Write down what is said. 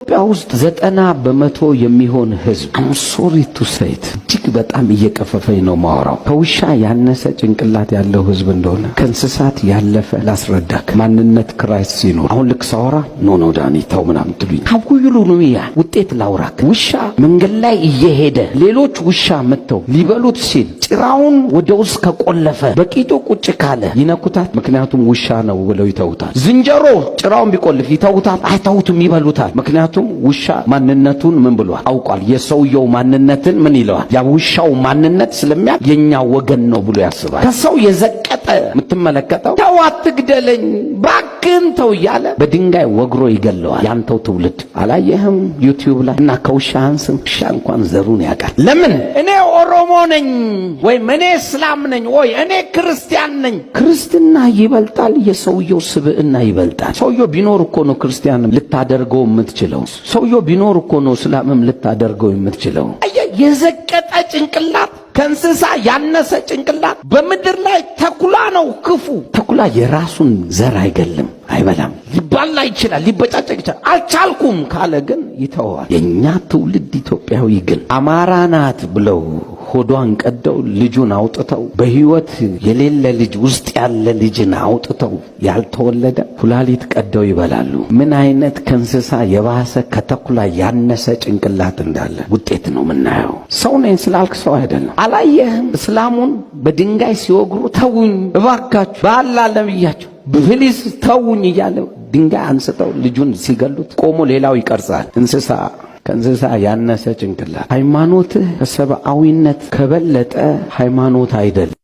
ኢትዮጵያ ውስጥ 90% የሚሆን ህዝብ፣ I'm sorry to say it፣ እጅግ በጣም እየቀፈፈኝ ነው ማወራው። ከውሻ ያነሰ ጭንቅላት ያለው ህዝብ እንደሆነ፣ ከእንስሳት ያለፈ ላስረዳክ። ማንነት crisis ሲኖር አሁን ልክ ሳወራ "No, no ዳኒ፣ ተው" ምናምን ትሉኝ ታውይሉ ነው። ያ ውጤት ላውራክ። ውሻ መንገድ ላይ እየሄደ ሌሎች ውሻ መጥተው ሊበሉት ሲል ጭራውን ወደ ውስጥ ከቆለፈ፣ በቂጡ ቁጭ ካለ ይነኩታል። ምክንያቱም ውሻ ነው ብለው ይተውታል። ዝንጀሮ ጭራውን ቢቆልፍ ይተውታል? አይተውትም፣ ይበሉታል። ምክንያቱም ውሻ ማንነቱን ምን ብሏል? አውቋል። የሰውየው ማንነትን ምን ይለዋል? ያ ውሻው ማንነት ስለሚያውቅ የኛ ወገን ነው ብሎ ያስባል። ከሰው የዘቀጠ የምትመለከተው "ተው፣ አትግደለኝ፣ ባክን ተው" እያለ በድንጋይ ወግሮ ይገለዋል። ያንተው ትውልድ አላየህም? YouTube ላይ እና ከውሻ አንስም። ውሻ እንኳን ዘሩን ያውቃል። ለምን እኔ ኦሮሞ ነኝ ወይም እኔ እስላም ነኝ ወይ እኔ ክርስቲያን ነኝ? ክርስትና ይበልጣል፣ የሰውየው ስብዕና ይበልጣል። ሰውየው ቢኖር እኮ ነው ክርስቲያንም ልታደርገው የምትችለው። ሰውየው ቢኖር እኮ ነው እስላምም ልታደርገው የምትችለው። አየህ፣ የዘቀጠ ጭንቅላት፣ ከእንስሳ ያነሰ ጭንቅላት። በምድር ላይ ተኩላ ነው ክፉ። ተኩላ የራሱን ዘር አይገልም፣ አይበላም። ሊባላ ይችላል፣ ሊበጫጨቅ ይችላል። አልቻልኩም ካለ ግን ይተዋል። የእኛ ትውልድ ኢትዮጵያዊ ግን አማራ ናት ብለው ሆዷን ቀደው ልጁን አውጥተው፣ በህይወት የሌለ ልጅ፣ ውስጥ ያለ ልጅን አውጥተው፣ ያልተወለደ ኩላሊት ቀደው ይበላሉ። ምን አይነት ከእንስሳ የባሰ፣ ከተኩላ ያነሰ ጭንቅላት እንዳለ ውጤት ነው የምናየው። ሰው ነኝ ስላልክ ሰው አይደለም። አላየህም? እስላሙን በድንጋይ ሲወግሩ "ተውኝ እባካችሁ፣ በአላህ ለምያችሁ፣ please ተውኝ" እያለ ድንጋይ አንስተው ልጁን ሲገሉት ቆሞ ሌላው ይቀርጻል። እንስሳ፣ ከእንስሳ ያነሰ ጭንቅላት። ሃይማኖትህ ከሰብአዊነት ከበለጠ ሃይማኖት አይደለም።